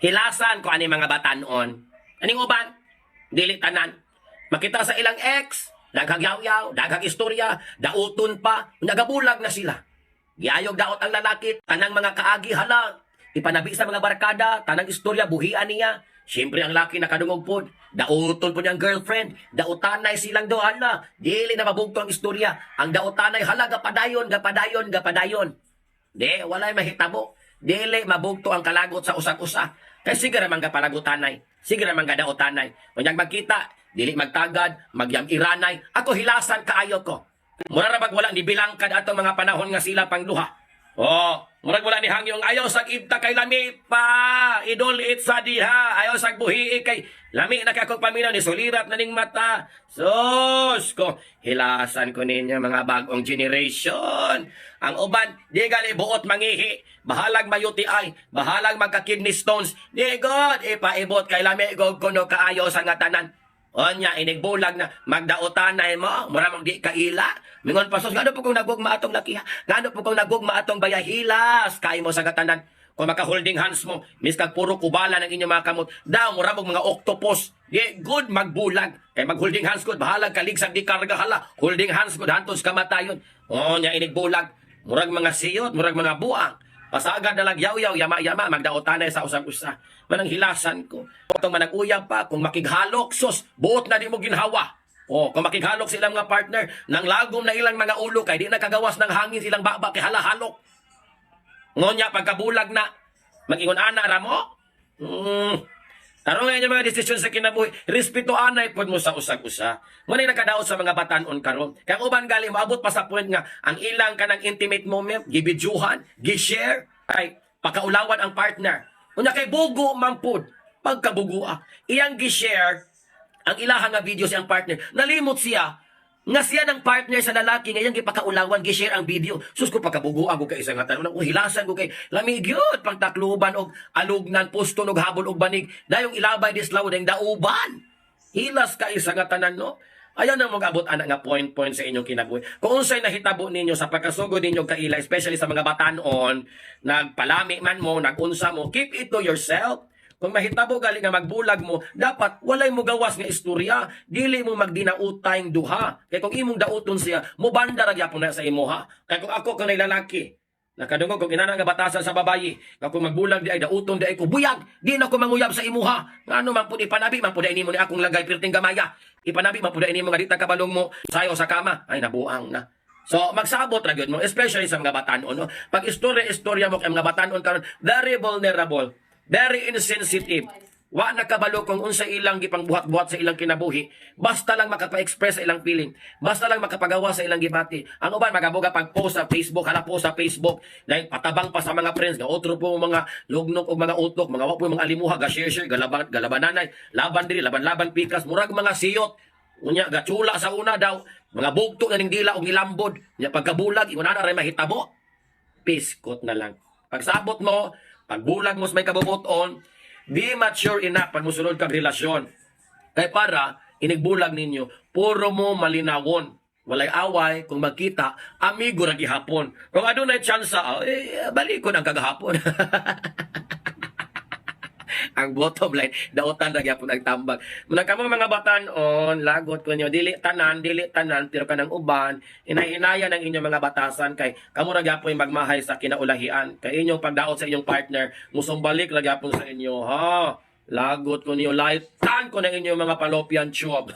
Hilasan ko ani mga batanon. Aning uban, dili tanan. Makita sa ilang ex, daghang yaw-yaw, daghang istorya, dauton pa, nagabulag na sila. Giayog daot ang lalaki, tanang mga kaagi hala, ipanabi sa mga barkada, tanang istorya, buhian niya. Siyempre ang laki nakadungog pod, dauton po niyang girlfriend, dautanay silang duha na, dili na mabugto ang istorya. Ang dautanay hala, gapadayon, gapadayon, gapadayon. Di, walay mahitabo. Dili mabugto ang kalagot sa usag-usa. Kay sige ra man gapalagotanay. Sige ra man gadaotanay. Unyag magkita, dili magtagad, magyam-iranay. Ako hilasan kaayo ko. Mura ra bag wala ni bilangkad atong mga panahon nga sila pang duha. Oh, murag wala ni hangyo ang ayaw sag ibta kay lami pa. Idol it sa diha. Ayaw sag buhi kay lami na kay akong paminaw ni sulirat na ning mata. Sus ko, hilasan ko ninyo mga bagong generation. Ang uban, di gali buot mangihi. Bahalag ma-UTI, bahalag magka-kidney stones. Di god, ipaibot kay lami gog kuno kaayo sa nga tanan. Onya, inigbulag na, magdaotanay mo, mura mong di kaila. Mingon pa sos, ngano po kung nagugma atong lakiha? Ngano po kung nagugma atong bayahilas? Kay mo sa katanan. Kung maka-holding hands mo, miskag puro kubala ng inyong mga kamot, daw, mura mong mga octopus. Di, good magbulag. Kay mag-holding hands good, bahalag kaligsag di karga hala. Holding hands good, hantos kamatayon. Onya, inigbulag. Murag mga siyot, murag mga buang. Pasagad na lang yaw-yaw, yama-yama, magdaotanay sa usag-usa. Manang hilasan ko. Itong manag-uyab pa, kung makighalok, sus, buot na di mo ginhawa. O, kung makighalok silang mga partner, nang lagom na ilang mga ulo, kay di nakagawas ng hangin silang baba, kay halahalok. Ngonya, pagkabulag na, mag-ingon ana, ramo? Tarong nga mga desisyon sa kinabuhi, respeto anay pod mo sa usag-usa. Muna nakadaot sa mga batanon karon. Kay ang uban gali moabot pa sa point nga ang ilang kanang intimate moment gibidyuhan, gi-share ay pakaulawan ang partner. Unya kay bugo man pud, pagkabugua. Iyang gi-share ang ilaha nga video sa iyang partner. Nalimot siya nga siya ng partner sa lalaki nga iyang gipakaulawan gi-share ang video. Sus ko, pagkabuguan ko kay isa nga tanon. Kung hilasan ko kay lami gyud pangtakluban og alugnan pusto og habol og banig. Dayong ilabay dislaw dayong dauban. Hilas ka isa nga tanan, no? Ayaw na mag-abot ana nga point-point sa inyong kinabuhi. Kung unsay nahitabo ninyo sa pagkasugod ninyo kaila, especially sa mga batanon, nagpalami man mo, nagunsa mo, keep it to yourself. Kung mahitabo gali nga magbulag mo, dapat walay mo gawas nga istorya. Dili mo magdinautay duha. Kay kung imong dauton siya, mo banda ra gyapon na sa imuha. Kay kung ako kanay lalaki, nakadungog kung inana nga batasan sa babayi, nga kung magbulag di ay dauton di ay ko buyag, di na ko manguyab sa imuha. Ngano man pud ipanabi man pud ay nimo ni akong lagay pirting gamaya. Ipanabi man pud ay nimo nga di ta kabalong mo sayo sa kama. Ay, nabuang na. So magsabot ra gyud mo, especially sa mga batanon, no. Pag istorya istorya mo kay mga batanon karon very vulnerable, very insensitive. Wa nakabalo kung unsa ilang gipangbuhat-buhat sa ilang kinabuhi. Basta lang makapa-express sa ilang feeling. Basta lang makapagawa sa ilang gibati. Ang uban magabuga pag post sa Facebook, hala, post sa Facebook, dahil patabang pa sa mga friends, nga otro po mga lugnok og mga utok, mga wa po mga alimuha, ga share share, galaban galabananay, laban diri, laban-laban pikas, murag mga siyot. Unya gachula sa una daw, mga bugto na ning dila og nilambod. Nya pagkabulag, ingon ana ray mahitabo. Piskot na lang. Pagsabot mo, pagbulag mo sa may kabubuton, be mature enough pag musulod kag relasyon. Kay para, inigbulag ninyo, puro mo malinawon. Walay away, kung magkita, amigo ra gihapon. Kung adunay tsansa, eh, balikon ang kagahapon. Ang bottom line, dautan ra gyapon ang tambag. Muna kamo mga batanon, lagot ko niyo, dili tanan, pero kanang uban, inay-inaya ng inyong mga batasan kay kamo ra gyapon magmahay sa kinaulahian. Kay inyong pagdaot sa inyong partner, musumbalik ra gyapon sa inyo, ha. Lagot ko niyo, lightan ko ng inyong mga fallopian tube.